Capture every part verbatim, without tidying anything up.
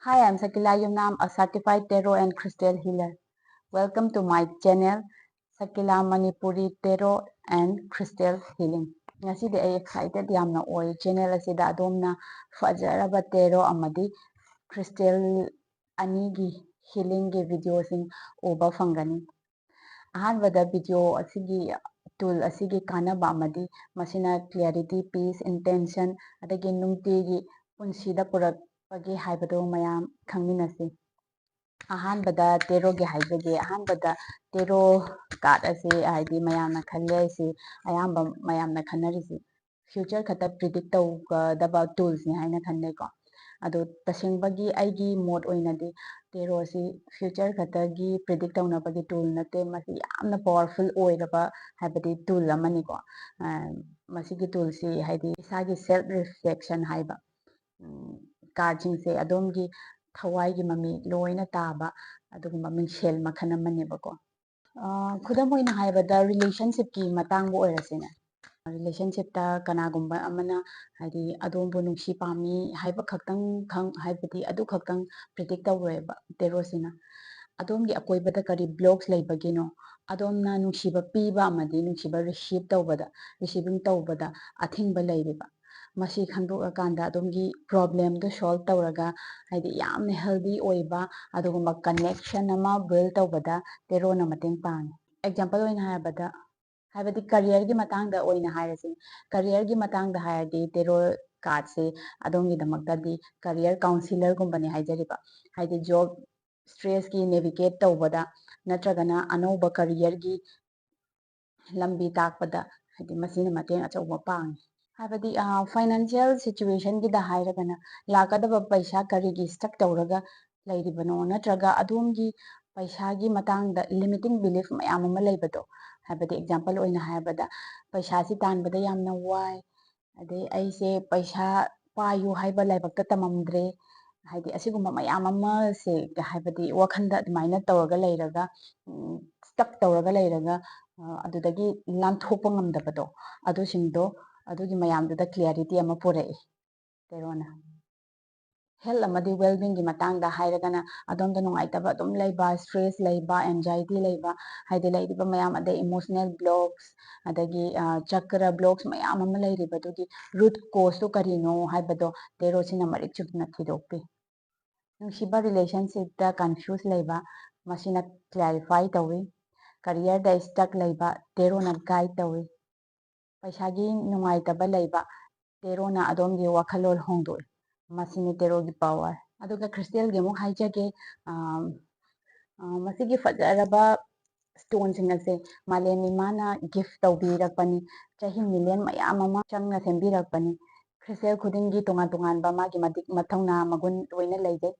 Hi, I'm Sakila Yumnam, a certified tarot and crystal healer. Welcome to my channel, Sakila Manipuri Tarot and Crystal Healing. ꯉꯁꯤꯗꯤ ꯑꯩ excited ꯌꯥꯝꯅ ꯑꯣꯏ꯫ Channel ꯑꯁꯤꯗ ꯑꯗꯣꯝꯅ ꯐꯖꯔꯕ tarot ꯑꯃꯗꯤ crystal ꯑꯅꯤꯒꯤ healingꯒꯤ videoꯁꯤꯡ ꯎꯕ ꯐꯪꯒꯅꯤ꯫ ꯑꯍꯥꯟꯕꯗ video ꯑꯁꯤꯒꯤ tool ꯑꯁꯤꯒꯤ ꯀꯥꯟꯅꯕ ꯑꯃꯗꯤ ꯃꯁꯤꯅ clarity, peace, intention ꯑꯗꯒꯤ ꯅꯨꯡꯇꯤꯒꯤ ꯄꯨꯟꯁꯤꯗ ꯄꯨꯔꯛꯄꯒꯦ ꯍꯥꯏꯕꯗꯨ ꯃꯌꯥꯝ ꯈꯪꯃꯤꯟꯅꯁꯤ꯫ ꯑꯍꯥꯟꯕꯗ tarotꯒꯤ ꯍꯥꯏꯖꯒꯦ꯫ ꯑꯍꯥꯟꯕꯗ tarot card ꯑꯁꯤ ꯍꯥꯏꯗꯤ ꯃꯌꯥꯝꯅ ꯈꯜꯂꯦ, ꯑꯩꯁꯤ ꯑꯌꯥꯝꯕ ꯃꯌꯥꯝꯅ ꯈꯟꯅꯔꯤꯁꯤ future ꯈꯛꯇ predict ꯇꯧꯒꯗꯕ toolsꯅꯤ ꯍꯥꯏꯅ ꯈꯟꯅꯩꯀꯣ꯫ ꯑꯗꯣ ꯇꯁꯦꯡꯕꯒꯤ ꯑꯩꯒꯤ ꯃꯣꯠ ꯑꯣꯏꯅꯗꯤ tarotꯁꯤ future ꯈꯛꯇꯒꯤ predict ꯇꯧꯅꯕꯒꯤ tool ꯅꯠꯇꯦ, ꯃꯁꯤ ꯌꯥꯝꯅ powerful ꯑꯣꯏꯔꯕ ꯍꯥꯏꯕꯗꯤ tool ꯑꯃꯅꯤꯀꯣ꯫ ꯑ, ꯃꯁꯤꯒꯤ toolꯁꯤ ꯍꯥꯏꯗꯤ ꯏꯁꯥꯒꯤ self reflection ꯍꯥꯏꯕ, ꯎꯝ, cardꯁꯤꯡꯁꯦ ꯑꯗꯣꯝꯒꯤ ꯊꯋꯥꯏꯒꯤ ꯃꯃꯤ ꯂꯣꯏꯅ ꯇꯥꯕ ꯑꯗꯨꯒꯨꯝꯕ ꯃꯤꯡꯁꯦꯜ ꯃꯈꯜ ꯑꯃꯅꯦꯕꯀꯣ꯫ ꯑ, ꯈꯨꯗꯝ ꯑꯣꯏꯅ ꯍꯥꯏꯔꯕꯗ relationshipꯀꯤ ꯃꯇꯥꯡꯕꯨ ꯑꯣꯏꯔꯁꯤꯅꯦ꯫ Relationshipꯇ ꯀꯅꯥꯒꯨꯝꯕ ꯑꯃꯅ ꯍꯥꯏꯗꯤ ꯑꯗꯣꯝꯕꯨ ꯅꯨꯡꯁꯤ ꯄꯥꯝꯃꯤ ꯍꯥꯏꯕ ꯈꯛꯇꯪ ꯈꯪ-, ꯍꯥꯏꯕꯗꯤ ꯑꯗꯨ ꯈꯛꯇꯪ predict ꯇꯧꯔꯣꯏꯕ tarotꯁꯤꯅ꯫ ꯑꯗꯣꯝꯒꯤ ꯑꯀꯣꯏꯕꯗ ꯀꯔꯤ blocks ꯂꯩꯕꯒꯤꯅꯣ, ꯑꯗꯣꯝꯅ ꯅꯨꯡꯁꯤꯕ ꯄꯤꯕ ꯑꯃꯗꯤ ꯅꯨꯡꯁꯤꯕ receive ꯇꯧꯕꯗ, receiving ꯇꯧꯕꯗ ꯑꯊꯤꯡꯕ ꯂꯩꯔꯤꯕ, ꯃꯁꯤ ꯈꯪꯗꯣꯛꯂꯀꯥꯟꯗ ꯑꯗꯣꯝꯒꯤ problemꯗꯣ solve ꯇꯧꯔꯒ ꯍꯥꯏꯗꯤ ꯌꯥꯝꯅ healthy ꯑꯣꯏꯕ ꯑꯗꯨꯒꯨꯝꯕ connection ꯑꯃ build ꯇꯧꯕꯗ tarotꯅ ꯃꯇꯦꯡ ꯄꯥꯡꯉꯤ꯫ Example ꯑꯣꯏꯅ ꯍꯥꯏꯔꯕꯗ, ꯍꯥꯏꯕꯗꯤ careerꯒꯤ ꯃꯇꯥꯡꯗ ꯑꯣꯏꯅ ꯍꯥꯏꯔꯁꯤ꯫ Careerꯒꯤ ꯃꯇꯥꯡꯗ ꯍꯥꯏꯔꯗꯤ tarot cardꯁꯦ ꯑꯗꯣꯝꯒꯤꯗꯃꯛꯇꯗꯤ career counsellorꯒꯨꯝꯕꯅꯦ ꯍꯥꯏꯖꯔꯤꯕ꯫ ꯍꯥꯏꯗꯤ job stresski navigate ꯇꯧꯕꯗ ꯅꯠꯇ꯭ꯔꯒꯅ ꯑꯅꯧꯕ careerꯒꯤ ꯂꯝꯕꯤ ꯇꯥꯛꯄꯗ ꯍꯥꯏꯗꯤ ꯃꯁꯤꯅ ꯃꯇꯦꯡ ꯑꯆꯧꯕ ꯄꯥꯡꯉꯤ꯫ ꯍꯥꯏꯕꯗꯤ, ꯑ, financial situationꯒꯤꯗ ꯍꯥꯏꯔꯒꯅ ꯂꯥꯛꯀꯗꯕ ꯄꯩꯁꯥ ꯀꯔꯤꯒꯤ stuck ꯇꯧꯔꯒ ꯂꯩꯔꯤꯕꯅꯣ, ꯅꯠꯇ꯭ꯔꯒ ꯑꯗꯣꯝꯒꯤ ꯄꯩꯁꯥꯒꯤ ꯃꯇꯥꯡꯗ limiting belief ꯃꯌꯥꯝ ꯑꯃ ꯂꯩꯕꯗꯣ, ꯍꯥꯏꯕꯗꯤ example ꯑꯣꯏꯅ ꯍꯥꯏꯔꯕꯗ ꯄꯩꯁꯥꯁꯤ ꯇꯥꯟꯕꯗ ꯌꯥꯝꯅ ꯋꯥꯏ, ꯑꯗꯩ ꯑꯩꯁꯦ ꯄꯩꯁꯥ ꯄꯥꯏꯌꯨ ꯍꯥꯏꯕ ꯂꯥꯏꯕꯛꯇ ꯇꯝꯃꯝꯗ꯭ꯔꯦ, ꯍꯥꯏꯗꯤ ꯑꯁꯤꯒꯨꯝꯕ ꯃꯌꯥꯝ ꯑꯃꯁꯦ ꯍꯥꯏꯕꯗꯤ ꯋꯥꯈꯜꯗ ꯑꯗꯨꯃꯥꯏꯅ ꯇꯧꯔꯒ ꯂꯩꯔꯒ, ꯎꯝ, stuck ꯇꯧꯔꯒ ꯂꯩꯔꯒ, ꯑ, ꯑꯗꯨꯗꯒꯤ ꯂꯥꯟꯊꯣꯛꯄ ꯉꯝꯗꯕꯗꯣ, ꯑꯗꯨꯁꯤꯡꯗꯣ, ꯑꯗꯨꯒꯤ ꯃꯌꯥꯝꯗꯨꯗ clarity ꯑꯃ ꯄꯨꯔꯛꯏ tarotꯅ꯫ health ꯑꯃꯗꯤ well beingꯒꯤ ꯃꯇꯥꯡꯗ ꯍꯥꯏꯔꯒꯅ, ꯑꯗꯣꯝꯗ ꯅꯨꯡꯉꯥꯏꯇꯕ ꯑꯗꯨꯝ ꯂꯩꯕ, stress ꯂꯩꯕ, anxiety ꯂꯩꯕ, ꯍꯥꯏꯗꯤ ꯂꯩꯔꯤꯕ ꯃꯌꯥꯝ, ꯑꯗꯩ emotional blocks, ꯑꯗꯒꯤ ꯆꯀ꯭ꯔ blocks ꯃꯌꯥꯝ ꯑꯃ ꯂꯩꯔꯤꯕꯗꯨꯒꯤ root causeꯇꯨ ꯀꯔꯤꯅꯣ ꯍꯥꯏꯕꯗꯣ ꯇꯦꯔꯣꯁꯤꯅ ꯃꯔꯤꯛ ꯆꯨꯝꯅ ꯊꯤꯗꯣꯛꯄꯤ꯫ ꯅꯨꯡꯁꯤꯕ relationshipꯇ confuse ꯂꯩꯕ, ꯃꯁꯤꯅ clarify ꯇꯧꯏ꯫ Careerꯗ stuck ꯂꯩꯕ, ꯇꯦꯔꯣꯅ guide ꯇꯧꯏ꯫ ꯄꯩꯁꯥꯒꯤ ꯅꯨꯡꯉꯥꯏꯇꯕ ꯂꯩꯕ, ꯇꯦꯔꯣꯅ ꯑꯗꯣꯝꯒꯤ ꯋꯥꯈꯜꯂꯣꯟ ꯍꯣꯡꯗꯣꯛꯏ꯫ ꯃꯁꯤꯅꯤ ꯇꯦꯔꯣꯒꯤ power꯫ ꯑꯗꯨꯒ crystalꯒꯤ ꯑꯃꯨꯛ ꯍꯥꯏꯖꯒꯦ꯫ ꯃꯁꯤꯒꯤ ꯐꯖꯔꯕ stoneꯁꯤꯡ ꯑꯁꯦ ꯃꯥꯂꯦꯝ ꯏꯃꯥꯅ gift ꯇꯧꯕꯤꯔꯛꯄꯅꯤ꯫ ꯆꯍꯤ million ꯃꯌꯥꯝ ꯑꯃ ꯆꯪꯅ ꯁꯦꯝꯕꯤꯔꯛꯄꯅꯤ꯫ Crystal ꯈꯨꯗꯤꯡꯒꯤ ꯇꯣꯉꯥꯟ ꯇꯣꯉꯥꯟꯕ ꯃꯥꯒꯤ ꯃꯇꯤꯛ ꯃꯊꯧꯅꯥ ꯃꯒꯨꯟ ꯂꯣꯏꯅ ꯂꯩꯖꯩ꯫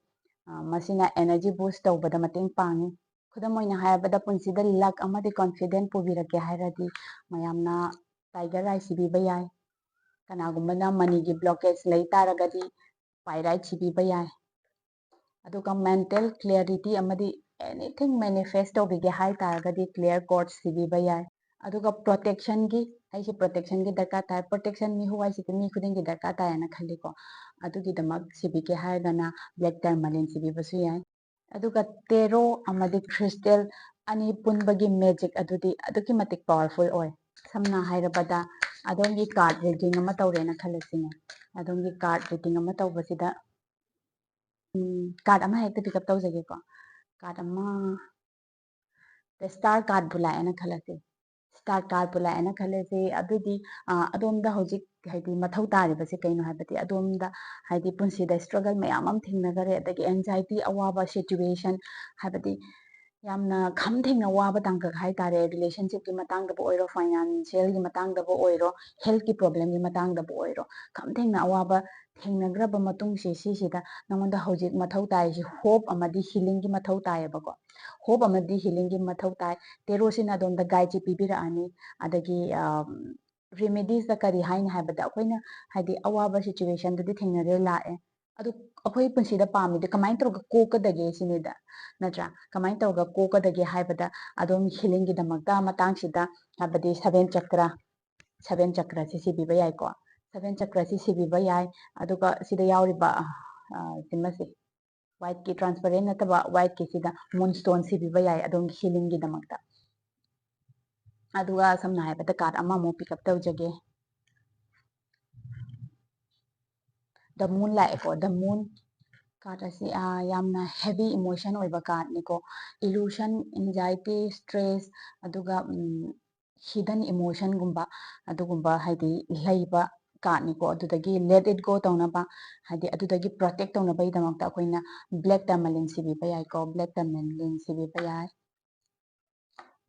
ꯃꯁꯤꯅ energy boost ꯇꯧꯕꯗ ꯃꯇꯦꯡ ꯄꯥꯡꯏ꯫ ꯈꯨꯗꯝ ꯑꯣꯏꯅ ꯍꯥꯏꯔꯕꯗ, ꯄꯨꯟꯁꯤꯗ luck ꯑꯃꯗꯤ confident ꯄꯨꯕꯤꯔꯛꯀꯦ ꯍꯥꯏꯔꯗꯤ ꯃꯌꯥꯝꯅ tiger eye ꯁꯤꯕꯤꯕ ꯌꯥꯏ꯫ ꯀꯅꯥꯒꯨꯝꯕꯅ moneyꯒꯤ blockage ꯂꯩ ꯇꯥꯔꯒꯗꯤ pyrite ꯁꯤꯕꯤꯕ ꯌꯥꯏ꯫ ꯑꯗꯨꯒ mental clarity ꯑꯃꯗꯤ anything manifest ꯇꯧꯕꯤꯒꯦ ꯍꯥꯏ ꯇꯥꯔꯒꯗꯤ clear quartz ꯁꯤꯕꯤꯕ ꯌꯥꯏ꯫ ꯑꯗꯨꯒ protectionꯒꯤ, ꯑꯩꯁꯦ protectionꯒꯤ ꯗꯔꯀꯥꯔ ꯇꯥꯏ, protection ꯃꯤꯍꯨ ꯍꯥꯏꯁꯤꯗꯤ ꯃꯤ ꯈꯨꯗꯤꯡꯒꯤ ꯗꯔꯀꯥꯔ ꯇꯥꯏꯌꯦꯅ ꯈꯜꯂꯤꯀꯣ, ꯑꯗꯨꯒꯤꯗꯃꯛ ꯁꯤꯕꯤꯒꯦ ꯍꯥꯏꯔꯒꯅ black tourmaline ꯁꯤꯕꯤꯕꯁꯨ ꯌꯥꯏ꯫ ꯑꯗꯨꯒ ꯇꯦꯔꯣ ꯑꯃꯗꯤ crystal ꯑꯅꯤ ꯄꯨꯟꯕꯒꯤ magic ꯑꯗꯨꯗꯤ ꯑꯗꯨꯛꯀꯤ ꯃꯇꯤꯛ powerful ꯑꯣꯏ꯫ ꯁꯝꯅ ꯍꯥꯏꯔꯕꯗ, ꯑꯗꯣꯝꯒꯤ card reading ꯑꯃ ꯇꯧꯔꯦꯅ ꯈꯜꯂꯁꯤꯅꯦ꯫ ꯑꯗꯣꯝꯒꯤ card reading ꯑꯃ ꯇꯧꯕꯁꯤꯗ card ꯑꯃ ꯍꯦꯛꯇ pick up ꯇꯧꯖꯒꯦꯀꯣ꯫ Card ꯑꯃ, star cardꯕꯨ ꯂꯥꯛꯑꯦꯅ ꯈꯜꯂꯁꯦ꯫ Star cardꯕꯨ ꯂꯥꯛꯑꯦꯅ ꯈꯜꯂꯁꯦ꯫ ꯑꯗꯨꯗꯤ ꯑꯗꯣꯝꯗ ꯍꯧꯖꯤꯛ ꯍꯥꯏꯗꯤ ꯃꯊꯧ ꯇꯥꯔꯤꯕꯁꯦ ꯀꯩꯅꯣ ꯍꯥꯏꯕꯗꯤ, ꯑꯗꯣꯝꯗ ꯍꯥꯏꯗꯤ ꯄꯨꯟꯁꯤꯗ struggle ꯃꯌꯥꯝ ꯑꯃ ꯊꯦꯡꯅꯈꯔꯦ, ꯑꯗꯒꯤ anxiety, ꯑꯋꯥꯕ situation, ꯍꯥꯏꯕꯗꯤ ꯌꯥꯝꯅ ꯈꯝ ꯊꯦꯡꯅ ꯋꯥꯕ ꯇꯥꯡꯀꯛ ꯍꯥꯏꯇꯥꯔꯦ꯫ Relationshipꯀꯤ ꯃꯇꯥꯡꯗꯕꯨ ꯑꯣꯏꯔꯣ, financialꯒꯤ ꯃꯇꯥꯡꯗꯕꯨ ꯑꯣꯏꯔꯣ, healthꯀꯤ problemꯒꯤ ꯃꯇꯥꯡꯗꯕꯨ ꯑꯣꯏꯔꯣ, ꯈꯝ ꯊꯦꯡꯅ ꯑꯋꯥꯕ ꯊꯦꯡꯅꯈ꯭ꯔꯕ ꯃꯇꯨꯡꯁꯦ, ꯁꯤꯁꯤꯗ ꯅꯉꯣꯟꯗ ꯍꯧꯖꯤꯛ ꯃꯊꯧ ꯇꯥꯏꯁꯦ hope ꯑꯃꯗꯤ healingꯒꯤ ꯃꯊꯧ ꯇꯥꯏꯌꯦꯕꯀꯣ꯫ Hope ꯑꯃꯗꯤ healingꯒꯤ ꯃꯊꯧ ꯇꯥꯏ꯫ ꯇꯦꯔꯣꯁꯤꯅ ꯑꯗꯣꯝꯗ guideꯁꯦ ꯄꯤꯕꯤꯔꯛꯑꯅꯤ꯫ ꯑꯗꯒꯤ remediesꯇ ꯀꯔꯤ ꯍꯥꯏꯅꯤ ꯍꯥꯏꯕꯗ, ꯑꯩꯈꯣꯏꯅ ꯍꯥꯏꯗꯤ ꯑꯋꯥꯕ situationꯗꯨꯗꯤ ꯊꯦꯡꯅꯔꯦ, ꯂꯥꯛꯑꯦ, ꯑꯗꯨ ꯑꯩꯈꯣꯏ ꯄꯨꯟꯁꯤꯗ ꯄꯥꯝꯃꯤꯗꯤ ꯀꯃꯥꯏꯅ ꯇꯧꯔꯒ ꯀꯣꯛꯀꯗꯒꯦ ꯁꯤꯅꯤꯗ, ꯅꯠꯇ꯭ꯔꯥ? ꯀꯃꯥꯏꯅ ꯇꯧꯔꯒ ꯀꯣꯛꯀꯗꯒꯦ ꯍꯥꯏꯕꯗ, ꯑꯗꯣꯝ healingꯒꯤꯗꯃꯛꯇ ꯃꯇꯥꯡꯁꯤꯗ, ꯍꯥꯏꯕꯗꯤ seven chakra, seven chakraꯁꯤ ꯁꯤꯕꯤꯕ ꯌꯥꯏꯀꯣ꯫ Seven chakraꯁꯤ ꯁꯤꯕꯤꯕ ꯌꯥꯏ꯫ ꯑꯗꯨꯒ ꯁꯤꯗ ꯌꯥꯎꯔꯤꯕ ꯁꯤꯃꯁꯦ, whiteꯀꯤ, transparent ꯅꯠꯇꯕ whiteꯀꯤꯁꯤꯗ moonstone ꯁꯤꯕꯤꯕ ꯌꯥꯏ ꯑꯗꯣꯝꯒꯤ healingꯒꯤꯗꯃꯛꯇ꯫ ꯑꯗꯨꯒ ꯁꯝꯅ ꯍꯥꯏꯔꯕꯗ card ꯑꯃꯃꯨꯛ pick up ꯇꯧꯖꯒꯦ꯫ The Moon ꯂꯥꯛꯑꯦꯀꯣ꯫ The Moon card ꯑꯁꯤ ꯌꯥꯝꯅ heavy emotion ꯑꯣꯏꯕ cardꯅꯤꯀꯣ꯫ Illusion, anxiety, stress, ꯑꯗꯨꯒ hidden emotionꯒꯨꯝꯕ ꯑꯗꯨꯒꯨꯝꯕ ꯍꯥꯏꯗꯤ ꯂꯩꯕ cardꯅꯤꯀꯣ꯫ ꯑꯗꯨꯗꯒꯤ let it go ꯇꯧꯅꯕ, ꯍꯥꯏꯗꯤ ꯑꯗꯨꯗꯒꯤ protect ꯇꯧꯅꯕꯒꯤꯗꯃꯛꯇ ꯑꯩꯈꯣꯏꯅ black tourmaline ꯁꯤꯕꯤꯕ ꯌꯥꯏꯀꯣ꯫ Black tourmaline ꯁꯤꯕꯤꯕ ꯌꯥꯏ꯫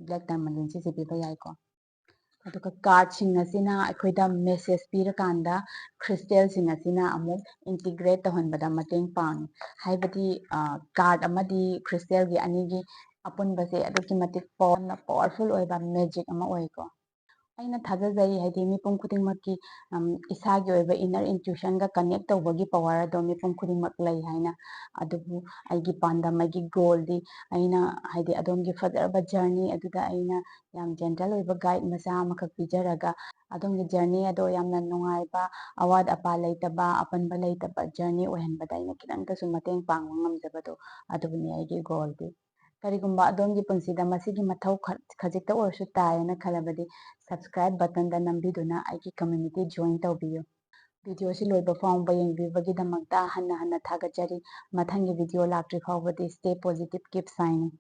Black tourmalineꯁꯤ ꯁꯤꯕꯤꯕ ꯌꯥꯏꯀꯣ꯫ ꯑꯗꯨꯒ cardꯁꯤꯡ ꯑꯁꯤꯅ ꯑꯩꯈꯣꯏꯗ message ꯄꯤꯔꯀꯥꯟꯗ crystalꯁꯤꯡ ꯑꯁꯤꯅ ꯑꯃꯨꯛ integrate ꯇꯧꯍꯟꯕꯗ ꯃꯇꯦꯡ ꯄꯥꯡꯉꯤ꯫ ꯍꯥꯏꯕꯗꯤ card ꯑꯃꯗꯤ crystalꯒꯤ ꯑꯅꯤꯒꯤ ꯑꯄꯨꯟꯕꯁꯦ ꯑꯗꯨꯛꯀꯤ ꯃꯇꯤꯛ power, powerful ꯑꯣꯏꯕ magic ꯑꯃ ꯑꯣꯏꯀꯣ꯫ ꯑꯩꯅ ꯊꯥꯖꯖꯩ, ꯍꯥꯏꯗꯤ ꯃꯤꯄꯨꯝ ꯈꯨꯗꯤꯡꯃꯛꯀꯤ ꯏꯁꯥꯒꯤ ꯑꯣꯏꯕ inner intuitionꯒ connect ꯇꯧꯕꯒꯤ power ꯑꯗꯣ ꯃꯤꯄꯨꯝ ꯈꯨꯗꯤꯡꯃꯛ ꯂꯩ ꯍꯥꯏꯅ꯫ ꯑꯗꯨꯕꯨ ꯑꯩꯒꯤ ꯄꯥꯟꯗꯝ, ꯑꯩꯒꯤ goalꯗꯤ, ꯑꯩꯅ ꯍꯥꯏꯗꯤ ꯑꯗꯣꯝꯒꯤ ꯐꯖꯔꯕ journey ꯑꯗꯨꯗ ꯑꯩꯅ ꯌꯥꯝ gentle ꯑꯣꯏꯕ guide ꯃꯆꯥ ꯑꯃꯈꯛ ꯄꯤꯖꯔꯒ ꯑꯗꯣꯝꯒꯤ journey ꯑꯗꯣ ꯌꯥꯝꯅ ꯅꯨꯡꯉꯥꯏꯕ, ꯑꯋꯥꯠ ꯑꯄꯥ ꯂꯩꯇꯕ, ꯑꯄꯟꯕ ꯂꯩꯇꯕ journey ꯑꯣꯏꯍꯟꯕꯗ ꯑꯩꯅ ꯈꯤꯇꯪꯇꯁꯨ ꯃꯇꯦꯡ ꯄꯥꯡꯕ ꯉꯝꯖꯕꯗꯣ ꯑꯗꯨꯕꯨꯅꯤ ꯑꯩꯒꯤ goalꯗꯤ꯫ ꯀꯔꯤꯒꯨꯝꯕ ꯑꯗꯣꯝꯒꯤ ꯄꯨꯟꯁꯤꯗ ꯃꯁꯤꯒꯤ ꯃꯊꯧ ꯈ-, ꯈꯖꯤꯛꯇ ꯑꯣꯏꯔꯁꯨ ꯇꯥꯏꯌꯦꯅ ꯈꯜꯂꯕꯗꯤ subscribe buttonꯗ ꯅꯝꯕꯤꯗꯨꯅ ꯑꯩꯒꯤ community join ꯇꯧꯕꯤꯌꯨ꯫ Videoꯁꯤ ꯂꯣꯏꯕ ꯐꯥꯎꯕ ꯌꯦꯡꯕꯤꯕꯒꯤꯗꯃꯛꯇ ꯍꯟꯅ ꯍꯟꯅ ꯊꯥꯒꯠꯆꯔꯤ꯫ ꯃꯊꯪꯒꯤ video ꯂꯥꯛꯇ꯭ꯔꯤ ꯐꯥꯎꯕꯗꯤ stay positive, keep shining꯫